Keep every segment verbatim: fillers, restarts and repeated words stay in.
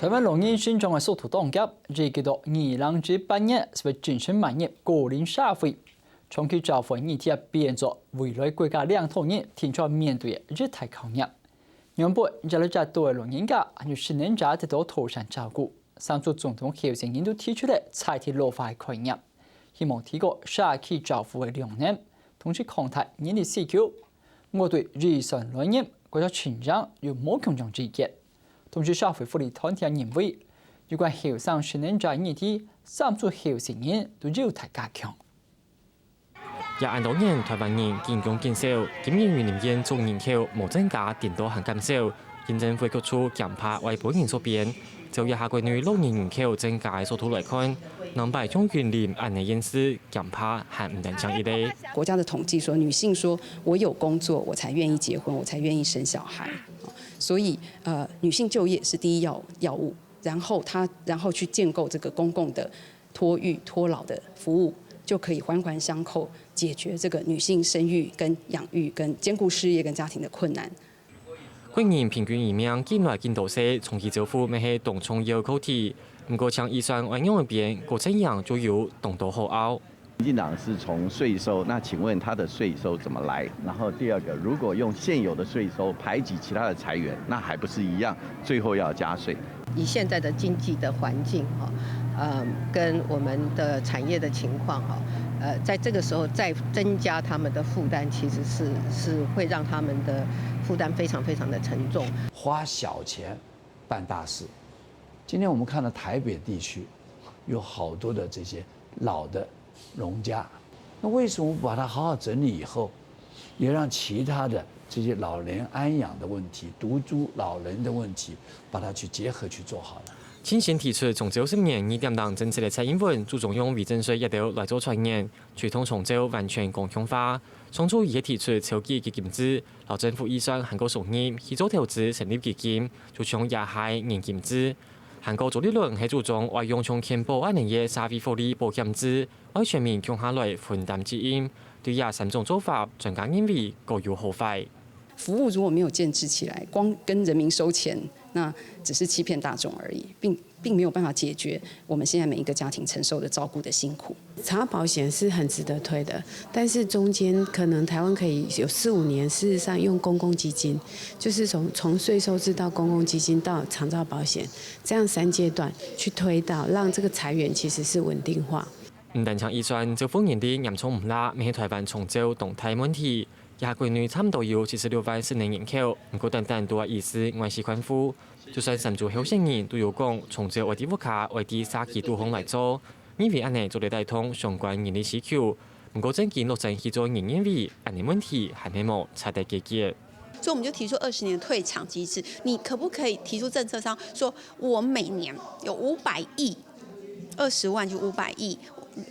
臺灣老人成長个速度當遽，預計到二零一八年就會正式邁入高齡社會。長期照護个議題變做未來國家領導人定著面對个一大考驗。原本一六十歲个老人家，還有失能者得到妥善照顧，三組總統候選人都提出了在地老化个概念，希望提高社區照護个量能，同時擴大人力需求。毋過對預算來源，國家成長又無共樣意見。同時社會福利團體也認為，有關後生失能者个議題，三組候選人都有待加強。也恁多年，臺灣人緊工緊笑，今年有人員總人口無增加，顛倒還減少，行政會各處驚怕會分人縮編。照這下國內老年人口增加个速度來看，南擺像雲林恁呢縣市，驚怕還毋單淨一例。國家的統計說，女性說我有工作，我才願意結婚，我才願意生小孩。所以，呃，女性就業是第一要要務，然後她然後去建構這個公共的托育、托老的服務，就可以環環相扣，解決這個女性生育跟養育、跟兼顧事業跟家庭的困難。國人平均餘命緊來緊多歲，長期照護乜係當重要課題。毋過，像預算愛仰仔編，過程中就有當多好拗。民進党是從稅收，那請問他的稅收怎麼來？然後第二個，如果用現有的稅收排擠其他的財源，那還不是一樣，最後要加稅？以現在的經濟的環境哈，呃，跟我們的產業的情況哈，呃，在這個時候再增加他們的負擔，其實是是會讓他們的負擔非常非常的沉重。花小錢办大事。今天我们看到台北地区有好多的这些老的农家，那为什么不把它好好整理以后，也让其他的这些老人安养的问题、独居老人的问题，把它去结合去做好呢？清新提出長照十年二點零政策个蔡英文，主張用遺贈稅這兜來做財源，推動長照完全公共化。上晝佢也提出超級基金制，摎政府預算還過收入去做投資成立基金，就像這下个年金制。還過朱立倫係主張愛用像健保恁呢个社會福利保險制，愛全民共下來分擔責任。對這三種做法，專家認為各有好壞。服務如果沒有建置起來，光跟人民收錢，那只是欺騙大眾而已，並並沒有辦法解決我們現在每一個家庭承受的照顧的辛苦。長照保險是很值得推的，但是中間可能台灣可以有四五年，事實上用公共基金，就是從從稅收制到公共基金到長照保險，這樣三階段去推到，讓這個財源其實是穩定化。毋單淨預算，照顧能力嚴重毋罅，乜係臺灣長照當大問題。這下國內差毋多有七十六萬失能人口，毋過單單都愛醫師、外師看護。就算三組候選人都有講，長照愛在屋下、愛在社區肚項來做，認為恁呢做得帶動相關人力需求。毋過正經落實去做，人認為恁呢問題還係無徹底解決。所以我們就提出二十年的退場機制，你可不可以提出政策上說，我每年有五百億，二十萬就五百億，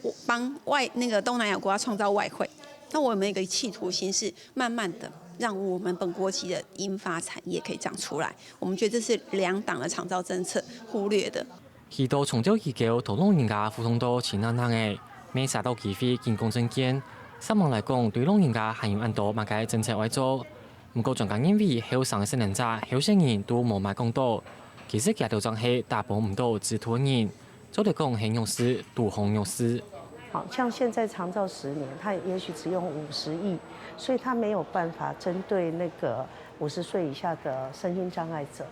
我幫外那個東南亞國家創造外匯。那我們有一個企圖心是慢慢的讓我們本國籍的銀髮產業可以長出來，我們覺得這是兩黨的長照政策忽略的。許多長照機構同老人家互動到親熱熱个，乜儕到機會緊講政見。煞猛來講，對老人家還有恁多麼个政策愛做。毋過專家認為，後生个失能者、候選人都無麼講到，其實佢兜正係打幫毋到制度个人，做得講係弱勢，堵好弱勢。好像現在長照十年，它也許只用五十億，所以它沒有辦法針對那個五十歲以下的身心障礙者。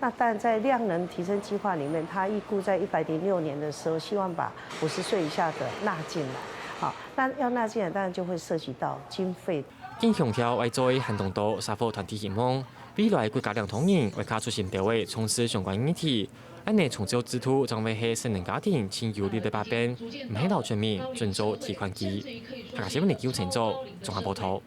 那當然在量能提升計劃裡面，它預估在一百零六年的時候，希望把五十歲以下的納進來。好，那要納進來，當然就會涉及到經費。更強調愛做个還當多社福團體希望，未來國家領導人會較出心兜仔從事相關議題，恁呢長照制度正會係失能家庭盡有利个把柄，毋係摎全民準做提款機。客家新聞李九成做綜合報導。